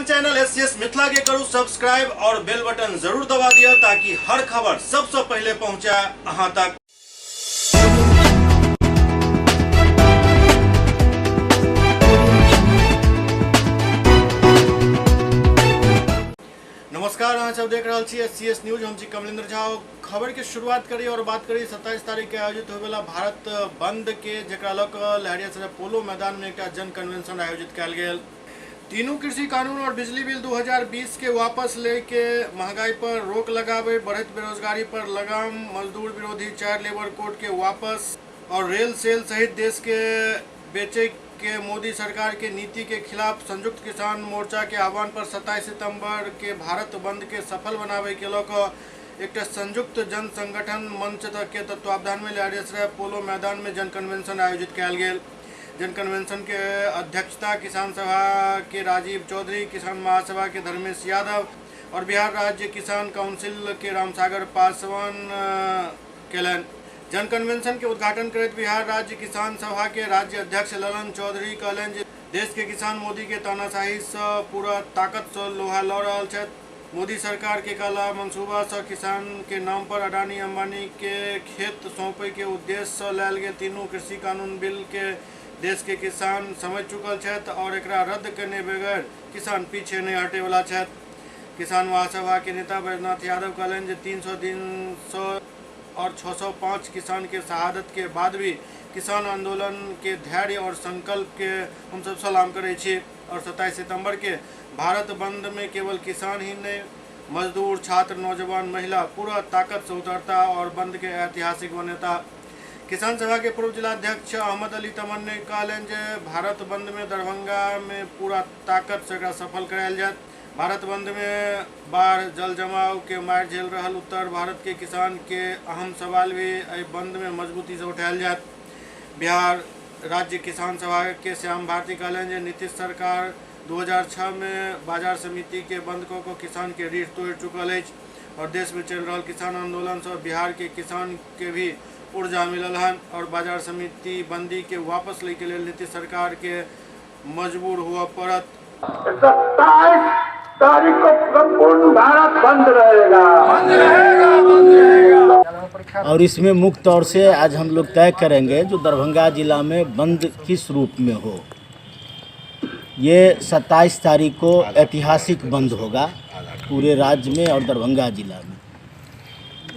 अपन channel S C S Mithila के करू सब्सक्राइब और बेल बटन जरूर दबा दिया ताकि हर खबर सबसे पहले पहुंचे अहां तक। नमस्कार, अहाँ सब देख रहल छी एस सी एस न्यूज। हम छी कमलेंद्र झा। खबर के शुरुआत करी और बात करी 27 तारीख के आयोजित होय वाला भारत बंद के, जेकरा लऽ कऽ लहेरियासराय पोलो मैदान में एकटा जन कन्वेंशन आयोजित कयल गेल। तीनू कृषि कानून और बिजली बिल 2020 के वापस ले के, महंगाई पर रोक लगावे, बढ़ैत बेरोजगारी पर लगाम, मजदूर विरोधी 4 लेबर कोड के वापस और रेल सेल सहित देश के बेचे के मोदी सरकार के नीति के खिलाफ संयुक्त किसान मोर्चा के आह्वान पर 27 सितंबर के भारत बंद के सफल बनावे के लऽ कऽ एकटा संयुक्त जन संगठन मंच के तत्वावधान में लहेरियासराय पोलो मैदान में जन कन्वेंशन आयोजित कयल गेल। जन कन्वेंशन के अध्यक्षता किसान सभा के राजीव चौधरी, किसान महासभा के धर्मेश यादव और बिहार राज्य किसान काउंसिल के रामसागर पासवान केलनि। जन कन्वेंशन के उद्घाटन करैत बिहार राज्य किसान सभा के राज्य अध्यक्ष ललन चौधरी कहलनि जे देश के किसान मोदी के तानाशाही से पूरा ताकत से लोहा लऽ रहल छथि। मोदी सरकार के काला मंसूबा से किसान के नाम पर अडानी अंबानी के खेत सौंपे के उद्देश्य से लायल गेल तीनू कृषि कानून बिल के देश के किसान समझ चुकल छथि और एकरा रद्द करने बगैर किसान पीछे नहीं हटे वाला छथि। किसान महासभा के नेता बैजनाथ यादव कहलनि जे 300 दिन सौ और 605 किसान के शहादत के बाद भी किसान आंदोलन के धैर्य और संकल्प के हम सब सलाम करै छी और 27 सितंबर के भारत बंद में केवल किसान ही नहीं, मजदूर, छात्र, नौजवान, महिला पूरा ताकत से उतरता और बंद के ऐतिहासिक बनेता। किसान सभा के पूर्व जिलाध्यक्ष अहमद अली तमन ने कहलनि जे भारत बंद में दरभंगा में पूरा ताकत से एकरा सफल करायल जायत। भारत बंद में बाढ़, जल जमाव के मारि झेल रहल उत्तर भारत के किसान के अहम सवाल भी एहि बंद में मजबूती से उठायल जायत। बिहार राज्य किसान सभा के श्याम भारती कहलनि जे नीतीश सरकार 2006 में बाजार समिति के बंद कऽ कऽ किसान के रीढ़ तोड़ि चुकल अछि और देश में चलि रहल किसान आंदोलन से बिहार के किसान के भी ऊर्जा मिलल हन और बाजार समिति बंदी के वापस लै के लेल नीतीश सरकार के मजबूर हुआ पड़त। 27 तारीख को संपूर्ण भारत बंद रहेगा, बंद रहेगा, बंद रहेगा। और इसमें मुख्य तौर से आज हम लोग तय करेंगे जो दरभंगा जिला में बंद किस रूप में हो। ये 27 तारीख को ऐतिहासिक बंद होगा पूरे राज्य में और दरभंगा जिला में।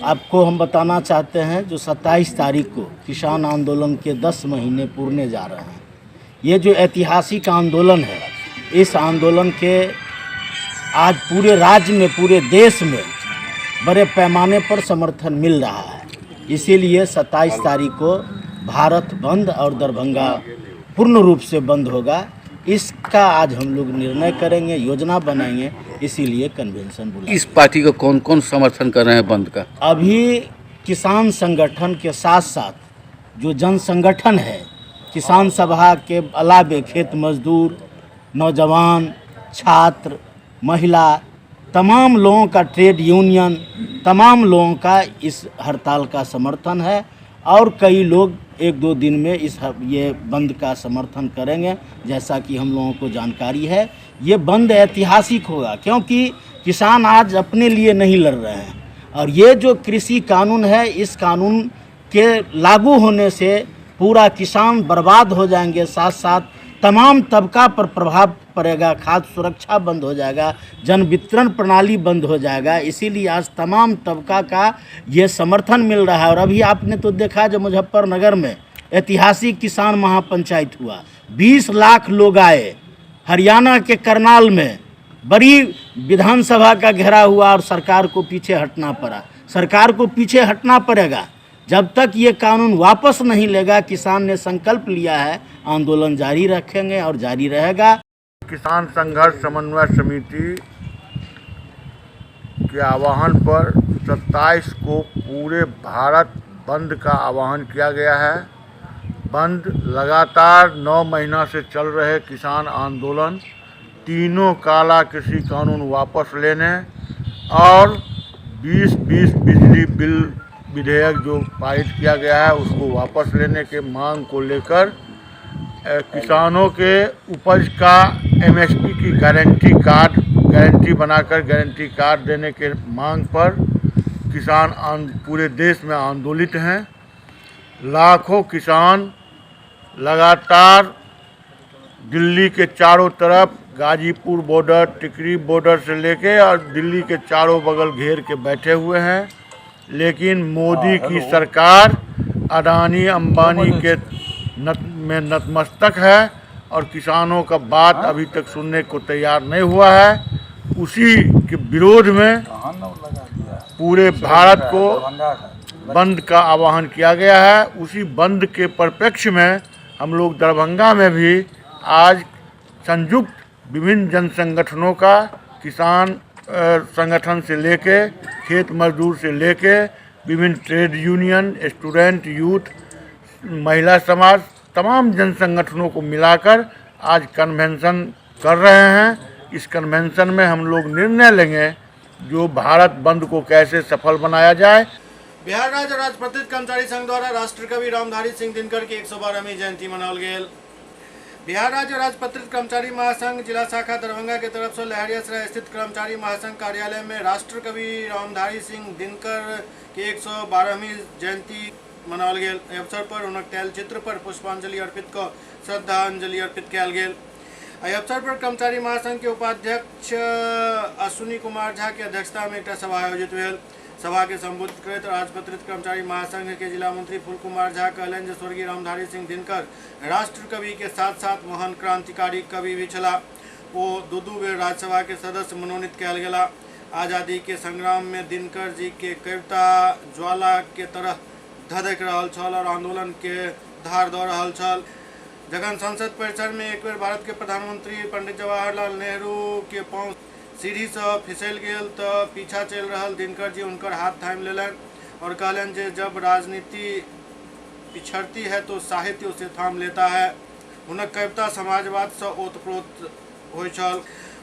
आपको हम बताना चाहते हैं जो 27 तारीख को किसान आंदोलन के 10 महीने पूरने जा रहे हैं, ये जो ऐतिहासिक आंदोलन है, इस आंदोलन के आज पूरे राज्य में, पूरे देश में बड़े पैमाने पर समर्थन मिल रहा है। इसीलिए 27 तारीख को भारत बंद और दरभंगा पूर्ण रूप से बंद होगा, इसका आज हम लोग निर्णय करेंगे, योजना बनाएंगे, इसीलिए कन्वेंशन बुलाया। इस पार्टी को कौन कौन समर्थन कर रहे हैं बंद का? अभी किसान संगठन के साथ साथ जो जन संगठन है, किसान सभा के अलावे खेत मजदूर, नौजवान, छात्र, महिला, तमाम लोगों का ट्रेड यूनियन, तमाम लोगों का इस हड़ताल का समर्थन है और कई लोग 1-2 दिन में ये बंद का समर्थन करेंगे। जैसा कि हम लोगों को जानकारी है, ये बंद ऐतिहासिक होगा क्योंकि किसान आज अपने लिए नहीं लड़ रहे हैं और ये जो कृषि कानून है, इस कानून के लागू होने से पूरा किसान बर्बाद हो जाएंगे, साथ साथ तमाम तबका पर प्रभाव पड़ेगा, खाद्य सुरक्षा बंद हो जाएगा, जन वितरण प्रणाली बंद हो जाएगा। इसीलिए आज तमाम तबका का ये समर्थन मिल रहा है। और अभी आपने तो देखा जो मुजफ्फरनगर में ऐतिहासिक किसान महापंचायत हुआ, 20 लाख लोग आए। हरियाणा के करनाल में बड़ी विधानसभा का घेरा हुआ और सरकार को पीछे हटना पड़ा। सरकार को पीछे हटना पड़ेगा जब तक ये कानून वापस नहीं लेगा। किसान ने संकल्प लिया है, आंदोलन जारी रखेंगे और जारी रहेगा। किसान संघर्ष समन्वय समिति के आह्वान पर 27 को पूरे भारत बंद का आह्वान किया गया है। बंद लगातार 9 महीना से चल रहे किसान आंदोलन, तीनों काला कृषि कानून वापस लेने और 2020 बिजली बिल विधेयक जो पारित किया गया है उसको वापस लेने के मांग को लेकर किसानों के उपज का एमएसपी की गारंटी कार्ड, गारंटी बनाकर गारंटी कार्ड देने के मांग पर किसान पूरे देश में आंदोलित हैं। लाखों किसान लगातार दिल्ली के चारों तरफ, गाजीपुर बॉर्डर, टिकरी बॉर्डर से लेके और दिल्ली के चारों बगल घेर के बैठे हुए हैं। लेकिन मोदी की सरकार अडानी अंबानी के नत में नतमस्तक है और किसानों का बात अभी तक सुनने को तैयार नहीं हुआ है। उसी के विरोध में पूरे भारत को बंद का आह्वान किया गया है। उसी बंद के परिप्रेक्ष्य में हम लोग दरभंगा में भी आज संयुक्त विभिन्न जन संगठनों का, किसान संगठन से लेके खेत मजदूर से लेके विभिन्न ट्रेड यूनियन, स्टूडेंट, यूथ, महिला समाज, तमाम जन संगठनों को मिलाकर आज कन्वेंशन कर रहे हैं। इस कन्वेंशन में हम लोग निर्णय लेंगे जो भारत बंद को कैसे सफल बनाया जाए। बिहार राज्य राजपत्रित कर्मचारी संघ द्वारा राष्ट्रकवि रामधारी सिंह दिनकर के 112वीं जयंती मनाओल गेल। बिहार राज्य राजपत्रित कर्मचारी महासंघ जिला शाखा दरभंगा के तरफ से लहरियासराय स्थित कर्मचारी महासंघ कार्यालय में राष्ट्रकवि रामधारी सिंह दिनकर के 112वीं जयंती मनाओल गेल। एहि अवसर पर हुनक तैलचित्र पर पुष्पांजलि अर्पित कऽ श्रद्धांजलि अर्पित कयल गेल। एहि अवसर पर कर्मचारी महासंघ के उपाध्यक्ष अश्विनी कुमार झा के अध्यक्षता में एकटा सभा आयोजित भेल। सभा के संबोधित करैत राजपत्रित कर्मचारी महासंघ के जिला मंत्री फूल कुमार झा कहलनि जे स्वर्गीय रामधारी सिंह दिनकर राष्ट्रकवि के साथ साथ महान क्रांतिकारी कवि भी छलाह। ओ दू दू बेर राज्यसभा के सदस्य मनोनीत कयल गेला। आज़ादी के संग्राम में दिनकर जी के कविता ज्वाला के तरह धधक रहल छल और आंदोलन के धार दऽ रहल छल। जखन संसद परिसर में एक बेर भारत के प्रधानमंत्री पंडित जवाहरलाल नेहरू के पाँव सीढ़ी से फिसल गेल तऽ पीछा चलि रहल दिनकर जी हुनकर हाथ थामि लेलनि और कहलनि जे जब राजनीति पिछड़ती है तो साहित्य उसे थाम लेता है। हुनक कविता समाजवाद से ओतप्रोत होइ छल।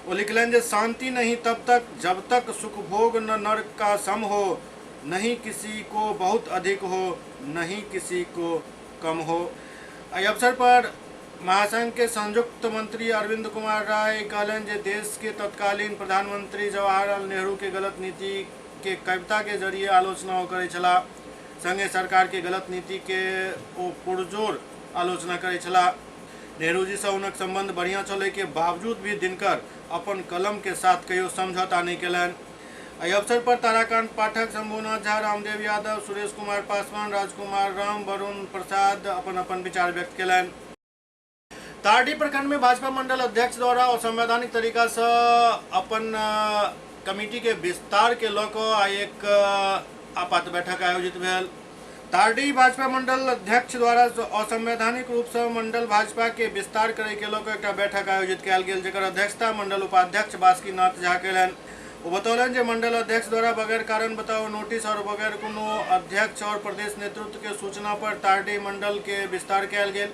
ओ लिखलनि जे शांति नहीं तब तक जब तक सुख भोग न नर्क का सम हो, नहीं किसी को बहुत अधिक हो, नहीं किसी को कम हो। एहि अवसर पर महासंघ के संयुक्त मंत्री अरविंद कुमार राय कहलनि जे देश के तत्कालीन प्रधानमंत्री जवाहरलाल नेहरू के गलत नीति के कविता के जरिए आलोचना ओ करै छलाह। संगे सरकार के गलत नीति के ओ पुरजोर आलोचना करै छलाह। नेहरू जी से हुनक संबंध बढ़िया छल, के बावजूद भी दिनकर अपन कलम के साथ कहियो समझौता नहीं केलनि। एहि अवसर पर ताराकांत पाठक, शंभुनाथ झा, रामदेव यादव, सुरेश कुमार पासवान, राजकुमार राम, वरुण प्रसाद अपन अपन विचार व्यक्त केलनि। तारडीह प्रखंड में भाजपा मंडल अध्यक्ष द्वारा असंवैधानिक तरीका से अपन कमिटी के विस्तार के लऽ कऽ आइ एक आपात बैठक आयोजित भेल। तारडीह भाजपा मंडल अध्यक्ष द्वारा असंवैधानिक रूप से मंडल भाजपा के विस्तार करे के लऽ कऽ एकटा बैठक आयोजित कयल गेल, जकर अध्यक्षता मंडल उपाध्यक्ष बासुकीनाथ झा केलनि। ओ बतौलनि जे मंडल अध्यक्ष द्वारा बगैर कारण बताओ नोटिस और बगैर कोनो अध्यक्ष और प्रदेश नेतृत्व के सूचना पर तारडीह मंडल के विस्तार कयल गेल।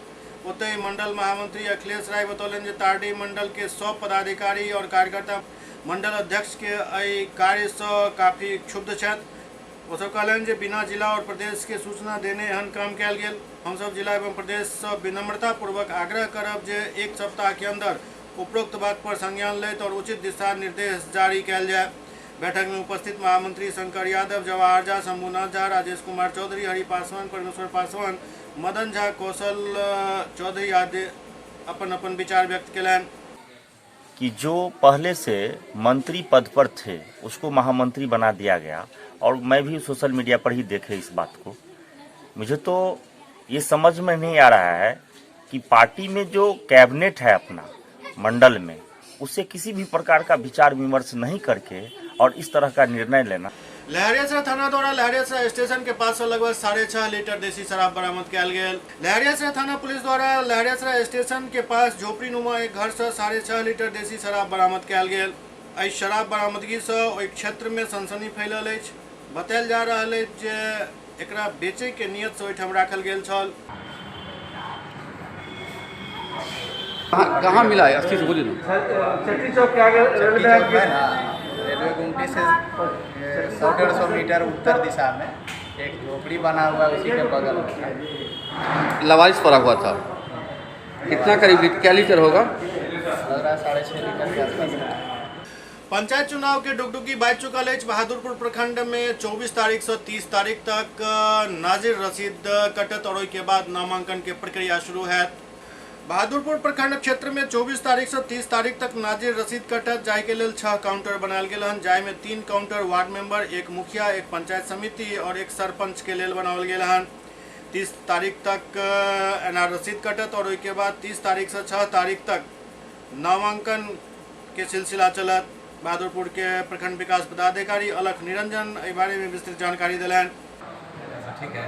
ओतहि मंडल महामंत्री अखिलेश राय बतौलनि जे तारडीह मंडल के सब पदाधिकारी और कार्यकर्ता मंडल अध्यक्ष के एहि कार्य से काफी क्षुब्ध छथि। ओ सब कहलनि जे बिना जिला और प्रदेश के सूचना देने एहन काम कयल गेल। हमसब जिला एवं प्रदेश से विनम्रतापूर्वक आग्रह करब जे एक सप्ताह के अंदर उपरोक्त बात पर संज्ञान लैत और उचित दिशा निर्देश जारी कयल जाय। बैठक में उपस्थित महामंत्री शंकर यादव, जवाहर झा, शंभुनाथ झा, राजेश कुमार चौधरी, हरि पासवान, परमेश्वर पासवान, मदन झा, कौशल चौधरी आदि अपन अपन विचार व्यक्त केलनि। कि जो पहले से मंत्री पद पर थे उसको महामंत्री बना दिया गया और मैं भी सोशल मीडिया पर ही देखे इस बात को। मुझे तो ये समझ में नहीं आ रहा है कि पार्टी में जो कैबिनेट है अपना मंडल में, उससे किसी भी प्रकार का विचार विमर्श नहीं करके और इस तरह का निर्णय लेना। लहरियासराय थाना द्वारा लहरियासराय स्टेशन के पास से लगभग 6.5 लीटर देसी शराब बरामद कयल गेल। लहरियासराय थाना पुलिस द्वारा लहरियासराय स्टेशन के पास झोपड़ीनुमा एक घर से 6.5 लीटर देसी शराब बरामद कयल गेल। एहि शराब बरामदगी से ओहि क्षेत्र में सनसनी फैलल अछि। बतायल जा रहल अछि जे एकरा बेचे के नियत से ओहिठाम राखल गेल छल। कहाँ मिला है? अस्सी से बोलिए ना। चट्टी चौक के आगे रेलवे में, हाँ, रेलवे गुमटी से 100-150 मीटर उत्तर दिशा में एक झोपड़ी बना हुआ है, उसी के बगल में लवारिस पड़ा हुआ था। कितना करीब क्या लीटर होगा? लग रहा है 6.5 लीटर के आसपास है। पंचायत चुनाव के डुगडुगी बाजि चुकल अछि। बहादुरपुर प्रखंड में 24 तारीख से 30 तारीख तक नाजिर रसीद कटत और ओहिके बाद नामांकन के प्रक्रिया शुरू है। बहादुरपुर प्रखंड क्षेत्र में 24 तारीख से 30 तारीख तक नाजिर रसीद कटत, जाहि के लेल 6 काउंटर बनायल गेल हन, जाहि में 3 काउंटर वार्ड मेंबर, 1 मुखिया, 1 पंचायत समिति और 1 सरपंच के लेल बनाओल गेल हन। 30 तारीख तक एनआर रसीद कटत और ओहिके बाद 30 तारीख से 6 तारीख तक नामांकन के सिलसिला चलत। बहादुरपुर के प्रखंड विकास पदाधिकारी अलख निरंजन एहि बारे में विस्तृत जानकारी दिलनि। ठीक है।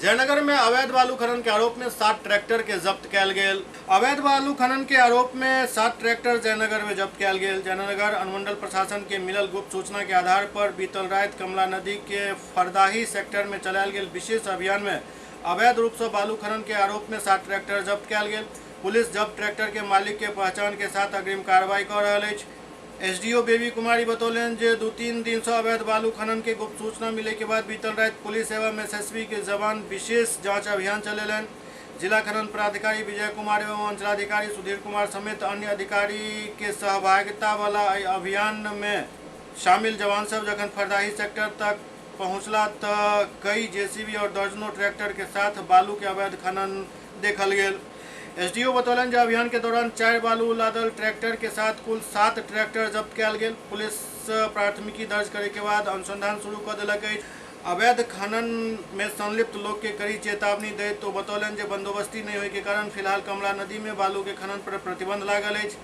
जयनगर में अवैध बालू खनन के आरोप में 7 ट्रैक्टर के जब्त कयल गेल। अवैध बालू खनन के आरोप में 7 ट्रैक्टर जयनगर में जब्त कयल गेल। जयनगर अनुमंडल प्रशासन के मिलल गुप्त सूचना के आधार पर बीतल राति कमला नदी के फरदाही सेक्टर में चलायल गेल विशेष अभियान में अवैध रूप से बालू खनन के आरोप में 7 ट्रैक्टर जब्त कयल गेल। पुलिस जब्त ट्रैक्टर के मालिक के पहचान के साथ अग्रिम कार्रवाई कर रहल अछि। एसडीओ बेबी कुमारी बतौलनि जे 2-3 दिन से अवैध बालू खनन के गुप्त सूचना मिले के बाद बीतल राति पुलिस एवं एसएसबी के जवान विशेष जांच अभियान चलेलनि। जिला खनन पदाधिकारी विजय कुमार एवं अंचलाधिकारी सुधीर कुमार समेत अन्य अधिकारी के सहभागिता वाला एहि अभियान में शामिल जवान सब जखन फरदाही सेक्टर तक पहुँचला त कई जेसीबी और दर्जनों ट्रैक्टर के साथ बालू के अवैध खनन देखल गेल। एसडीओ बतौलनि जे अभियान के दौरान 4 बालू लादल ट्रैक्टर के साथ कुल 7 ट्रैक्टर जब्त कयल गेल। पुलिस प्राथमिकी दर्ज करे के बाद अनुसंधान शुरू कर देलक अछि। अवैध खनन में संलिप्त लोग के कड़ी चेतावनी दैत तो बतौलनि जे बंदोबस्ती नहीं होय के कारण फिलहाल कमला नदी में बालू के खनन पर प्रतिबंध लागल अछि।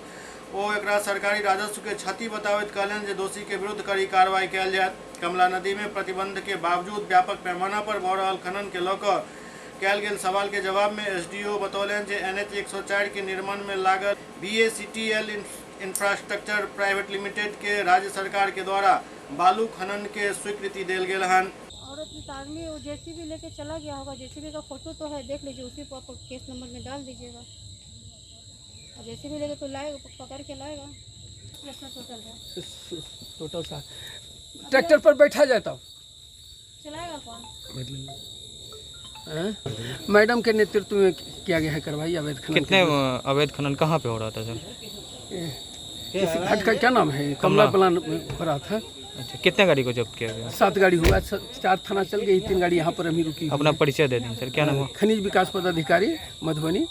ओ एकरा सरकारी राजस्व के क्षति बताबैत कहलनि जे दोषी के विरुद्ध कड़ी कार्रवाई कयल जायत। कमला नदी में प्रतिबंध के बावजूद व्यापक पैमाना पर भऽ रहल खनन के लऽ कऽ कयल गेल सवाल के जवाब में एसडीओ बतौलनि जे एनएच 104 के निर्माण में लागल बीएसीटीएल इंफ्रास्ट्रक्चर प्राइवेट लिमिटेड के राज्य सरकार के द्वारा बालू खनन के स्वीकृति देल गेल हन। औरत आदमी वो जेसीबी लेके चला गया होगा, जेसीबी का फोटो तो है, देख लीजिए, उसी पर आप केस नंबर में डाल दीजिएगा। और जेसीबी लेके तो लाएगा, पकड़ के लाएगा। टोटल है टोटल 7 ट्रैक्टर पर बैठा जाता चलाएगा कौन? मैडम के नेतृत्व में किया गया है कार्रवाई अवैध खनन। कितने अवैध खनन कहाँ पे हो रहा था सर? इस घाट का क्या नाम है? कमला प्लान हो रहा था। अच्छा, कितने गाड़ी को जब्त किया गया? 7 गाड़ी हुआ, 4 थाना चल गई, 3 गाड़ी यहाँ पर अभी रुकी। अपना परिचय दे दें सर, क्या नाम? खनिज विकास पदाधिकारी मधुबनी,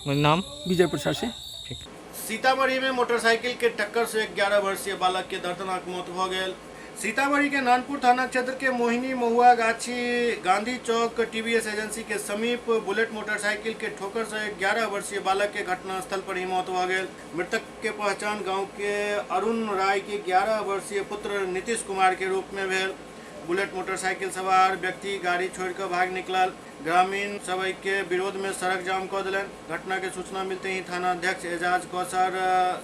नाम विजय प्रसाद सिंह। ठीक। सीतामढ़ी में मोटरसाइकिल के टक्कर से 11 वर्षीय बालक के दर्दनाक मौत हो गई। सीतामढ़ी के नानपुर थाना क्षेत्र के मोहिनी महुआ गाछी गांधी चौक टीवीएस एजेंसी के समीप बुलेट मोटरसाइकिल के ठोकर से 11 वर्षीय बालक के घटनास्थल पर ही मौत हो गई। मृतक के पहचान गांव के अरुण राय के 11 वर्षीय पुत्र नीतीश कुमार के रूप में भेल। बुलेट मोटरसाइकिल सवार व्यक्ति गाड़ी छोड़कर भाग निकलल। ग्रामीण सब के विरोध में सड़क जाम कर दिलन। घटना के सूचना मिलते ही थाना अध्यक्ष एजाज कौसर,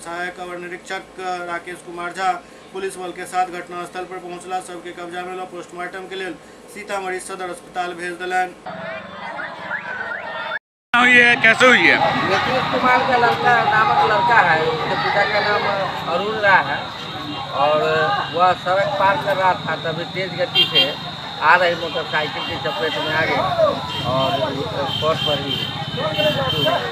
सहायक अवर निरीक्षक राकेश कुमार झा पुलिस बल के साथ घटनास्थल पर पहुंचला। सबके कब्जा में पोस्टमार्टम के लिए सीतामढ़ी सदर अस्पताल भेज दिलन। हुई है, कैसे हुई है? नीतीश कुमार का लड़का नामक लड़का है, उसके पिता का नाम अरुण राय है और वह सड़क पार कर रहा था तभी तेज गति से आ रही मोटरसाइकिल की चपेट में आ गया और स्पॉट पर ही मृत्यु हो गई।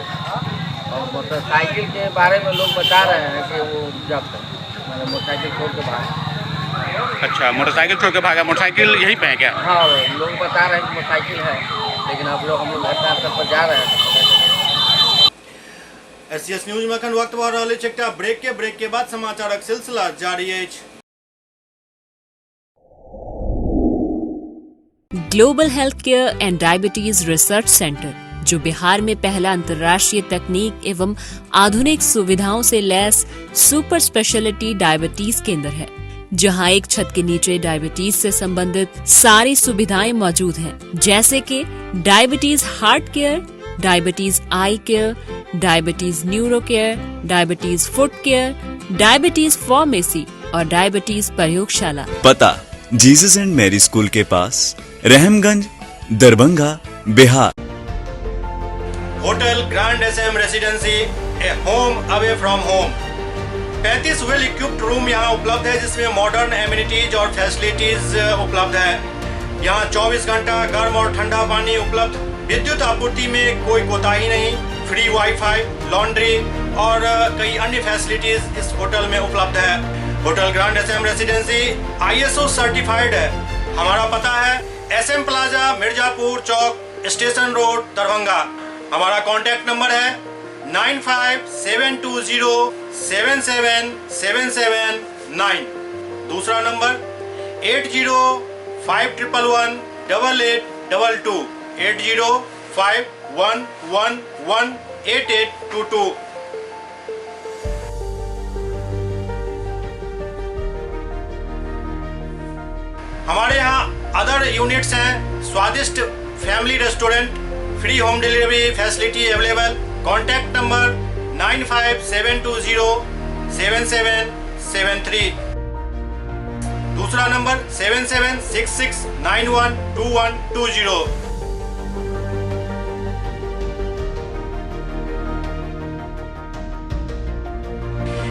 और मोटरसाइकिल के बारे में लोग बता रहे हैं कि वो जब्त है, मैंने मोटरसाइकिल छोड़ के भागा। अच्छा, मोटरसाइकिल छोड़ के भागा। मोटरसाइकिल यहीं पे है क्या? हाँ, लोग बता रहे हैं कि मोटरसाइकिल है, लेकिन अब लोग हम लोग घटनास्थल पर जा रहे हैं। एससीएस न्यूज में अखन वक्त भऽ रहल अछि एकटा ब्रेक के बाद समाचारक सिलसिला जारी अछि। Global health care and diabetes research centre, जो बिहार में पहला अंतर्राष्ट्रीय तकनीक एवं आधुनिक सुविधाओं से लैस सुपर स्पेशलिटी डायबिटीज केंद्र है, जहां एक छत के नीचे डायबिटीज से संबंधित सारी सुविधाएं मौजूद हैं, जैसे कि diabetes heart care, diabetes eye care, diabetes neuro care, diabetes foot care, diabetes pharmacy और डायबिटीज प्रयोगशाला। पता जीसस एंड मैरी स्कूल के पास, Rahamganj, Darbhanga, Bihar. Hotel grand SM residency, a home away from home. 35 well equipped room यहाँ उपलब्ध है, जिसमें modern amenities और facilities उपलब्ध है। यहाँ 24 घंटा गर्म और ठंडा पानी उपलब्ध, विद्युत आपूर्ति में कोई कोताही नहीं, फ्री वाईफाई, लॉन्ड्री, और कई अन्य फैसिलिटीज इस होटल में उपलब्ध है। Hotel grand SM residency ISO certified है। हमारा पता है SM plaza, Mirzapur Chowk, station road, Darbhanga. हमारा कॉन्टैक्ट नंबर है 957207 7779। दूसरा नंबर 805111 8822, 805111 8822। हमारे यहाँ अदर यूनिट्स हैं, स्वादिष्ट family restaurant, free home delivery facility available. Contact number 95720 7773। दूसरा नंबर 7766912120।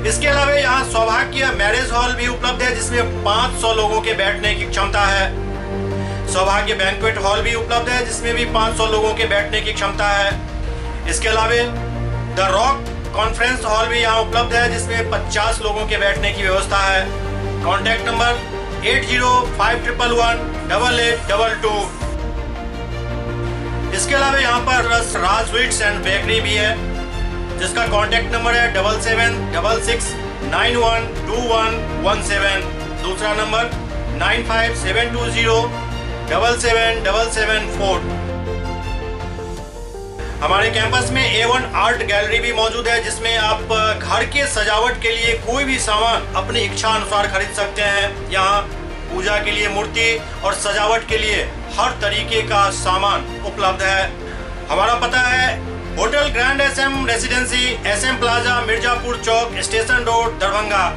इसके अलावा यहाँ सौभाग्य मैरिज हॉल भी उपलब्ध है, जिसमें 500 लोगों के बैठने की क्षमता है। सौभाग्य बैंक्वेट हॉल भी उपलब्ध है, जिसमें भी 500 लोगों के बैठने की क्षमता है। इसके अलावा the rock conference hall भी यहाँ उपलब्ध है, जिसमें 50 लोगों के बैठने की व्यवस्था है। Contact number 805111 8822। इसके अलावा यहाँ पर राज स्वीट्स एंड बेकरी भी है, जिसका कॉन्टैक्ट नंबर है 7766 912117। दूसरा नंबर 95720 77774। हमारे कैंपस में A1 art gallery भी मौजूद है, जिसमें आप घर के सजावट के लिए कोई भी सामान अपनी इच्छा अनुसार खरीद सकते हैं। यहाँ पूजा के लिए मूर्ति और सजावट के लिए हर तरीके का सामान उपलब्ध है। हमारा पता है hotel grand SM residency, SM plaza, Mirzapur Chowk, station road, Darbhanga.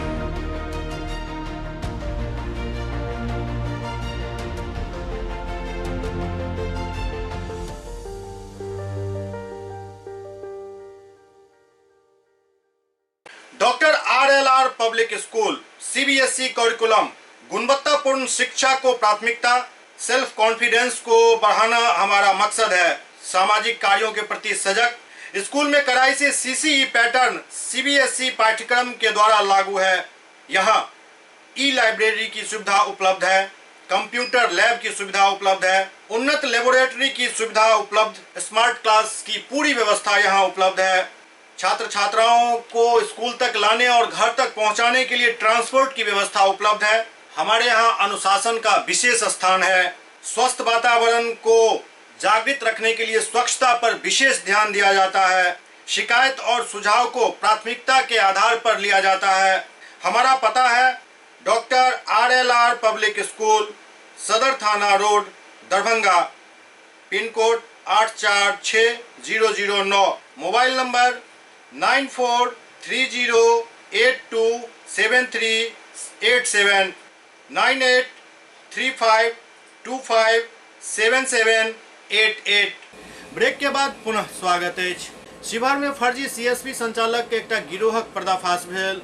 Doctor RLR public school, CBSE curriculum, गुणवत्तापूर्ण शिक्षा को प्राथमिकता, सेल्फ कॉन्फिडेंस को बढ़ाना हमारा मकसद है। सामाजिक कार्यों के प्रति सजग, स्कूल में कड़ाई से सीसीई पैटर्न सीबीएसई पाठ्यक्रम के द्वारा लागू है। यहाँ ई लाइब्रेरी की सुविधा उपलब्ध है, कंप्यूटर लैब की सुविधा उपलब्ध है, उन्नत लेबोरेटरी की सुविधा उपलब्ध, स्मार्ट क्लास की पूरी व्यवस्था यहाँ उपलब्ध है। छात्र छात्राओं को स्कूल तक लाने और घर तक पहुँचाने के लिए ट्रांसपोर्ट की व्यवस्था उपलब्ध है। हमारे यहाँ अनुशासन का विशेष स्थान है। स्वस्थ वातावरण को जागृत रखने के लिए स्वच्छता पर विशेष ध्यान दिया जाता है। शिकायत और सुझाव को प्राथमिकता के आधार पर लिया जाता है। हमारा पता है doctor RLR public school, Sadar थाना road, Darbhanga, pin code 846009। Mobile number 9430827387, 9835257788। Break के बाद पुनः स्वागत है। शिवहर में फर्जी सीएसपी संचालक के एकटा गिरोहक पर्दाफाश भेल।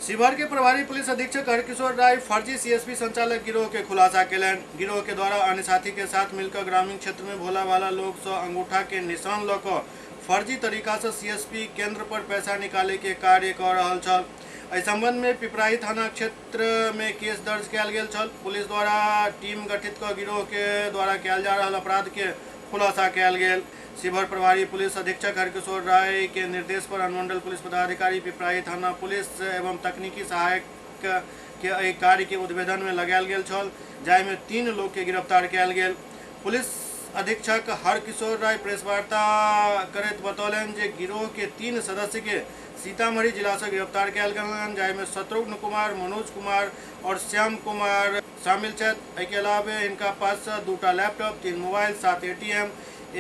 शिवहर के प्रभारी पुलिस अधीक्षक हरकिशोर राय फर्जी सीएसपी संचालक गिरोह के खुलासा केलनि। गिरोह के द्वारा अन्य साथी के साथ मिलकर ग्रामीण क्षेत्र में भोला भाला लोग से अंगूठा के निशान लऽ कऽ फर्जी तरीका से सीएसपी केंद्र पर पैसा निकाले के कार्य कऽ रहल छल। एहि संबंध में पिपराही थाना क्षेत्र में केस दर्ज कयल गेल छल। पुलिस द्वारा टीम गठित कऽ गिरोह के द्वारा कयल जा रहल अपराध के खुलासा कयल गेल। शिवहर प्रभारी पुलिस अधीक्षक हरकिशोर राय के निर्देश पर अनुमंडल पुलिस पदाधिकारी पिपराही थाना पुलिस एवं तकनीकी सहायक के एहि कार्य के उद्भेदन में लगायल गेल छल, जाहिमे 3 लोग के गिरफ्तार कयल गेल। पुलिस अधीक्षक हरकिशोर राय प्रेस वार्ता करैत बतौलनि जे गिरोह के 3 सदस्य के सीतामढ़ी जिला से गिरफ्तार कयल गेलनि, जाहिमे शत्रुघ्न कुमार, मनोज कुमार और श्याम कुमार शामिल छथि। एहिके अलावे इनका पास से 2 laptop, 3 mobile, 7 ATM,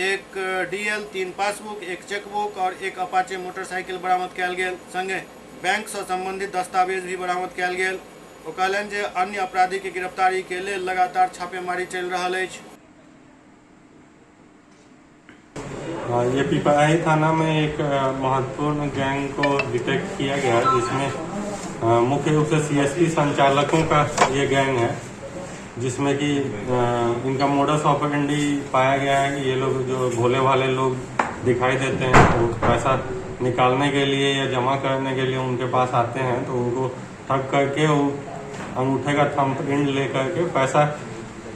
1 DL, 3 passbook, 1 chequebook और 1 अपाचे मोटरसाइकिल बरामद कयल गेल। संगे बैंक से संबंधित दस्तावेज भी बरामद कयल गेल। ओ कहलनि जे अन्य अपराधी के गिरफ्तारी के लेल लगातार छापेमारी चलि रहल अछि। ये पिपराही थाना में एक महत्वपूर्ण गैंग को डिटेक्ट किया गया है, जिसमें मुख्य रूप से सीएसपी संचालकों का ये गैंग है, जिसमें कि इनका मोडस ऑपरेंडी पाया गया है कि ये लोग जो भोले भाले लोग दिखाई देते हैं वो पैसा निकालने के लिए या जमा करने के लिए उनके पास आते हैं तो उनको ठग करके वो अंगूठे का थंब प्रिंट ले करके पैसा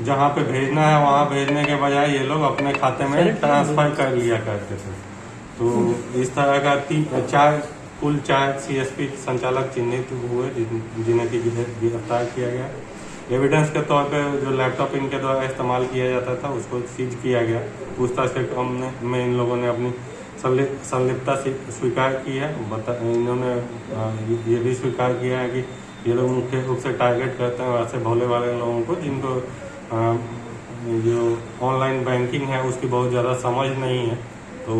जहाँ पे भेजना है वहाँ भेजने के बजाय ये लोग अपने खाते में ट्रांसफर कर लिया करते थे। तो इस तरह का कुल 4 CSP संचालक चिन्हित हुए जिन्हें कि गिरफ्तार किया गया। एविडेंस के तौर पे जो लैपटॉप इनके द्वारा इस्तेमाल किया जाता था उसको सीज किया गया। पूछताछ के क्रम में इन लोगों ने अपनी संलिप्तता स्वीकार की है। इन्होंने ये भी स्वीकार किया है कि ये लोग मुख्य रूप से टारगेट करते हैं वैसे भोले वाले लोगों को जिनको जो ऑनलाइन बैंकिंग है उसकी बहुत ज़्यादा समझ नहीं है। तो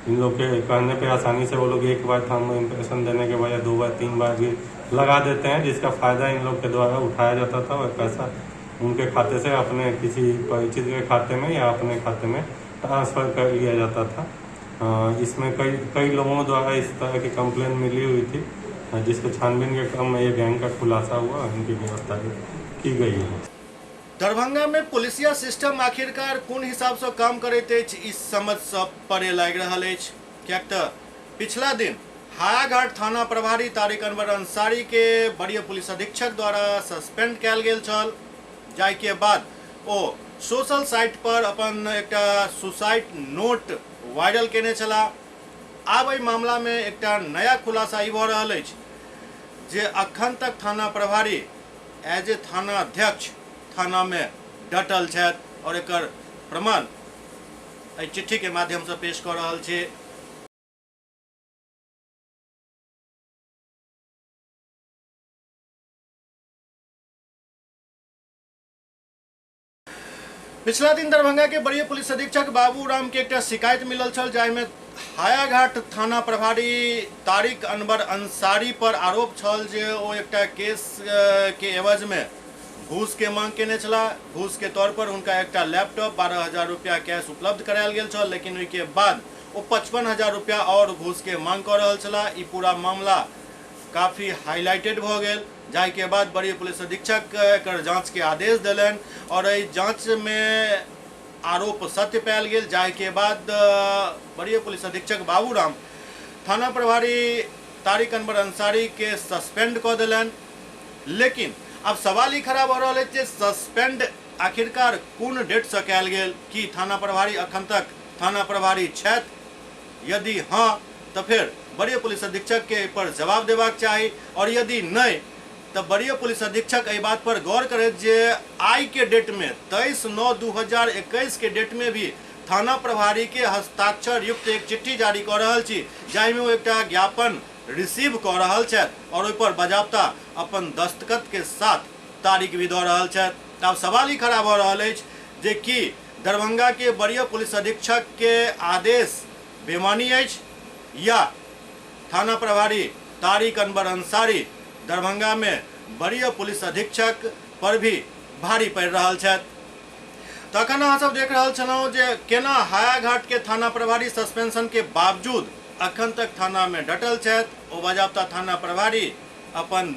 इन लोग के कहने पे आसानी से वो लोग एक बार थंब इम्प्रेशन देने के बजाय 2 बार 3 बार भी लगा देते हैं, जिसका फ़ायदा इन लोग के द्वारा उठाया जाता था और पैसा उनके खाते से अपने किसी परिचित के खाते में या अपने खाते में ट्रांसफ़र कर लिया जाता था। इसमें कई लोगों द्वारा इस तरह की कंप्लेन मिली हुई थी, जिसके छानबीन के क्रम में ये गैंग का खुलासा हुआ और इनकी गिरफ्तारी की गई है। दरभंगा में पुलिसिया सिस्टम आखिरकार कोन हिसाब से काम करैत अछि ई समझ से परे लागि रहल अछि। किएक तऽ पिछला दिन हायाघाट थाना प्रभारी तारिक अनवर अंसारी के वरीय पुलिस अधीक्षक द्वारा सस्पेंड कयल गेल छल, जाहिके बाद ओ सोशल साइट पर अपन एकटा सुसाइड नोट वायरल केने छलाह। आब एहि मामला में एकटा नया खुलासा ई भऽ रहल अछि जे अखन तक थाना प्रभारी एज ए थाना अध्यक्ष थाना में डटल छथि और एकर प्रमाण एहि चिट्ठी के माध्यम से पेश कऽ रहल छी। पिछला दिन दरभंगा के वरीय पुलिस अधीक्षक बाबू राम के एकटा शिकायत मिलल छल, जाहिमे हायाघाट थाना प्रभारी तारिक अनवर अंसारी पर आरोप छल जे ओ एकटा केस के एवज में घूस के मांग केने छलाह। घूस के तौर पर हुनका एकटा लैपटॉप 12,000 रुपया कैश उपलब्ध करायल गेल छल, लेकिन ओहिके बाद ओ 55,000 रुपया और घूस के मांग कऽ रहल छलाह। ई पूरा मामला काफ़ी हाईलाइटेड भऽ गेल, जाहिके बाद वरीय पुलिस अधीक्षक एकर जांच के आदेश देलनि और एहि जांच में आरोप सत्य पायल गेल, जाहिके बाद वरीय पुलिस अधीक्षक बाबूराम थाना प्रभारी तारिक अनवर अंसारी के सस्पेंड कऽ देलनि। लेकिन अब सवाल ई खड़ा भऽ रहल अछि जे सस्पेंड आखिरकार कोन डेटसँ कयल गेल? की थाना प्रभारी अखन तक थाना प्रभारी छथि? यदि हाँ तऽ फेर वरीय पुलिस अधीक्षक के एहि पर जवाब देबाक चाही, और यदि नहीं तऽ वरीय पुलिस अधीक्षक एहि बात पर गौर करैत जे आइ के डेट में 23/9/2021 के डेट में भी थाना प्रभारी के हस्ताक्षर युक्त एक चिट्ठी जारी कऽ रहल छी, जाहिमे ओ एकटा ज्ञापन रिसीव कऽ रहल छथि और ओहि पर बाजाबता अपन दस्तखत के साथ तारीख भी दऽ रहल छथि। आब सवाल ई खड़ा भऽ रहल अछि जे कि दरभंगा के वरीय पुलिस अधीक्षक के आदेश बेमानी अछि या थाना प्रभारी तारिक अनवर अंसारी दरभंगा में वरीय पुलिस अधीक्षक पर भी भारी पड़ि रहल छथि। तखन अहाँ सब देख रहल छलहुँ जे केना हायाघाट के थाना प्रभारी सस्पेंशन के बावजूद अखन तक थाना में डटल छथि। ओ बाजाबता थाना प्रभारी अपन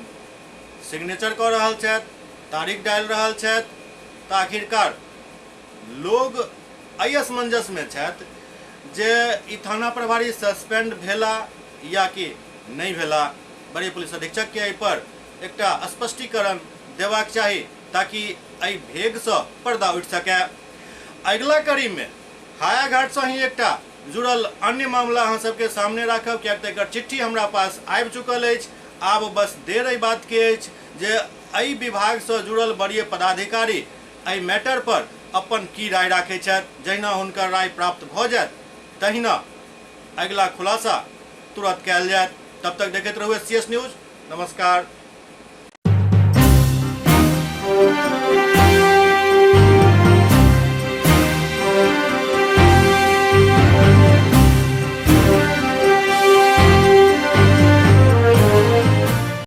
सिग्नेचर कऽ रहल छथि, तारीख डालि रहल छथि। तऽ आखिरकार लोग एहि असमंजस में छथि जे ई थाना प्रभारी सस्पेंड भेला या कि नहि भेला। वरीय पुलिस अधीक्षक के एहि पर एकटा स्पष्टीकरण देबाक चाही ताकि एहि भेगसँ पर्दा उठि सकै। अगिला कड़ी में हायाघाटसँ ही एकटा जुड़ल अन्य मामला अहाँ सबके सामने राखब, किएक तऽ एकर चिट्ठी हमरा पास आबि चुकल अछि। आब बस देर एहि बातके अछि जे एहि विभागसँ जुड़ल वरीय पदाधिकारी एहि मैटर पर अपन की राय राखै छथि। जहिना हुनकर राय प्राप्त भऽ जायत तहिना अगिला खुलासा तुरंत कयल जायत। तब तक देखैत रहू CS news. नमस्कार।